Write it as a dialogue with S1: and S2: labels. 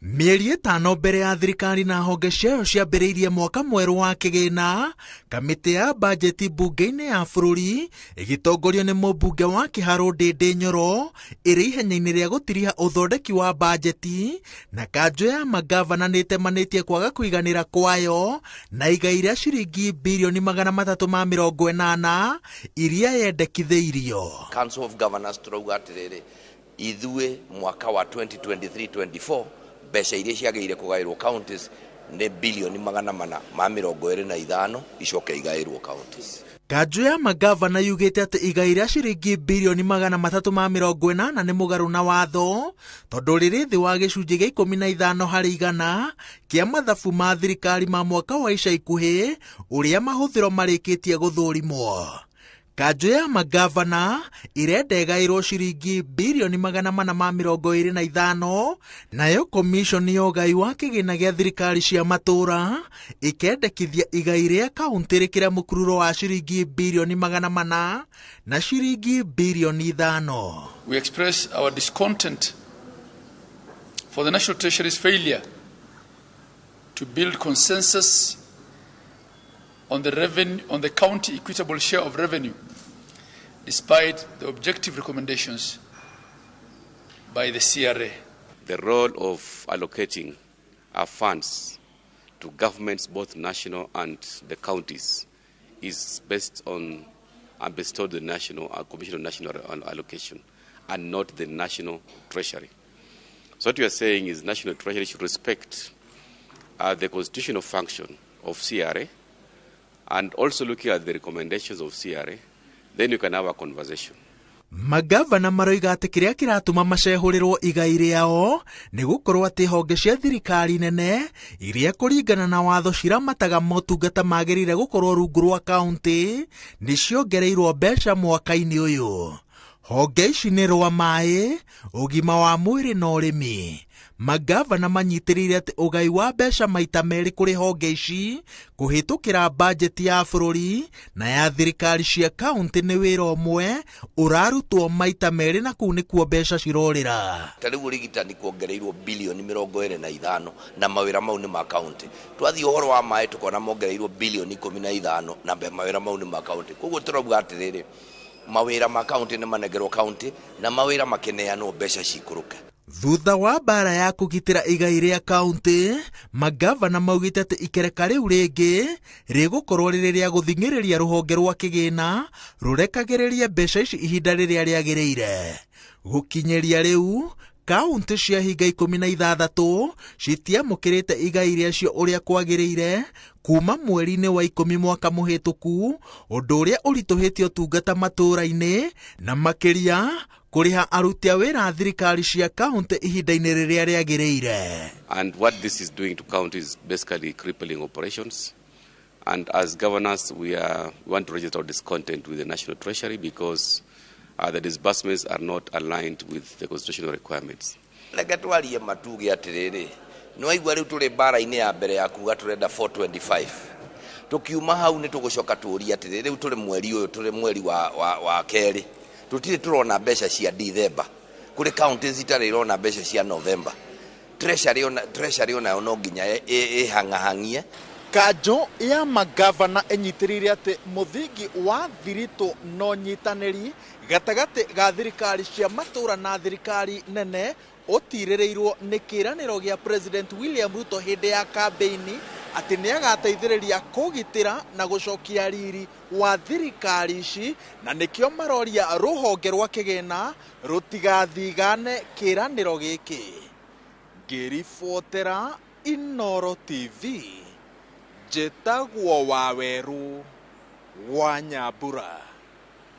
S1: Mĩeri 5 mbere ya thirikari na honge ciayo ciambĩrĩirie mwaka mwerũ wa kĩgĩna, kamĩtĩ ya bajeti mbunge-inĩ ya bũrũri ĩgĩtongorio nĩ mũmbunge wa Kĩharũ Ndĩndĩ Nyoro ĩrĩ ihenya-inĩ rĩa gũtiriha ũthondeki wa bajeti, na kanjũ ya mangavana nĩĩtemanĩtie kwaga kũiganĩra kwayo na igai rĩa ciringi birioni 380 iria yendekithĩirio.
S2: Council of Governors tũrauga atĩrĩrĩ, ithuĩ mwaka wa 2023-24 mbeca iria ciagĩrĩire kũgaĩrwo counties nĩ bilioni 425 icoke igaĩrwo counties.
S1: Kanjũ ya mangavana yugĩte atĩ igai rĩa ciringi birioni 380 nĩ mũgarũ na watho, tondũ rĩrĩ thĩ wa gĩcunjĩ gĩa 15 harĩ igana kĩa mathabu ma thirikari ma mwaka wa ica ikuhĩ ũrĩa mahũthĩro marĩkĩtie gũthũrimwo. Kanjũ ya mangavana irenda ĩgaĩrwo ciringi birioni 425, nayo komishoni ya ũgai wa kĩgĩna gĩa thirikari cia matũũra ĩkendekithia igai rĩa kaũntĩ rĩkĩre mũkururo wa ciringi birioni 400 na ciringi birioni 5.
S3: We express our discontent for the National Treasury's failure to build consensus on the revenue, on the county equitable share of revenue, despite the objective recommendations by the CRA.
S4: The role of allocating our funds to governments, both national and the counties, is based on and bestowed the National Commission on National Allocation and not the National Treasury. So what we are saying is National Treasury should respect the constitutional function of CRA, and also looking at the recommendations of CRA, then you can have a conversation.
S1: Magavana maroiga atĩ kĩrĩa kĩratũma macehũrĩrwo igai rĩao nĩ gũkorwo atĩ honge cia thirikari nene iria kũringana na watho ciramataga motungata magĩrĩire gũkorwo rungu rwa kaũntĩ nĩ ciongereirwo mbeca mwaka-inĩ ũyũ. Honge ici nĩ rwa maĩ, ũgima wa mwĩrĩ na ũrĩmi. Magavana manyitĩrĩire atĩ ũgai wa mbeca maita merĩ kũrĩ honge ici kũhĩtũkĩra bajeti ya bũrũri na ya thirikari cia kaũntĩ nĩ wĩra ũmwe ũrarutwo maita merĩ, na kũu nĩkuo mbeca cirorĩra.
S2: Ta rĩu ũrigitani kuongereirwo bilioni 25 na mawĩra mau nĩ ma kaũntĩ. Twathiĩ ũhoro wa maĩ tũkona mongereirwo bilioni 15 na mawĩra mau nĩ ma kaũntĩ. Koguo tũrauga atĩrĩrĩ, mawĩra ma kaũntĩ nĩ manengerwo kaũntĩ na mawĩra makĩneanwo mbeca cikũrũke.
S1: Thutha wa mbara ya kũgitĩra igai rĩa kaũntĩ, magavana maugĩte atĩ ikereka rĩu rĩngĩ rĩgũkorwo rĩrĩ rĩa gũthing'ĩrĩria rũhonge rwa kĩgĩna rũrekagĩrĩrie mbeca ici ihinda rĩrĩa rĩagĩrĩire. Gũkinyĩria rĩu, kaũntĩ cia hinga 16 citiamũkĩrĩte igai rĩacio ũrĩa kwagĩrĩire kuma mweri-inĩ wa 10 mwaka mũhĩtũku, ũndũ ũrĩa ũritũhĩtie ũtungata matũũra-inĩ na makĩria kũrĩha aruti a wĩra thirikari cia kaũntĩ ihinda-inĩ rĩrĩa rĩagĩrĩire.
S4: And what this is doing to counties is basically crippling operations. And as governors, we want to register our discontent with the National Treasury because the disbursements are not aligned with the constitutional requirements.
S2: Reke twarie matuge atĩrĩrĩ, nĩ waigua rĩu tũrĩ mbara-inĩ ya mbere ya kuga tũrenda 425. Tũkiuma hau nĩ tũgũcoka tũrie atĩrĩrĩ, rĩu tũrĩ mweri ũyũ, tũrĩ mweri wa kerĩ, tũtirĩ tũrona mbeca cia December. Kũrĩ counties itarĩ irona mbeca cia November. Treasury onayo no nginya ĩhang'ahang'ie.
S1: Kanjũ ya magavana ĩnyitĩrĩire atĩ mũthingi wa thiritũ no nyitanĩri gatagatĩ ga thirikari cia matũũra na thirikari nene ũtirĩrĩirwo nĩ kĩĩranĩro gĩa President William Ruto hĩndĩ ya kambĩini atĩ nĩagateithĩrĩria kũgitĩra na gũcokia riri wa thirikari ici, na nĩkĩo maroria rũhonge rwa kĩgĩna rũtigathigane kĩĩranĩro gĩkĩ. Ngĩribotera Inooro TV, njĩtagwo Wawerũ wa Nyambura.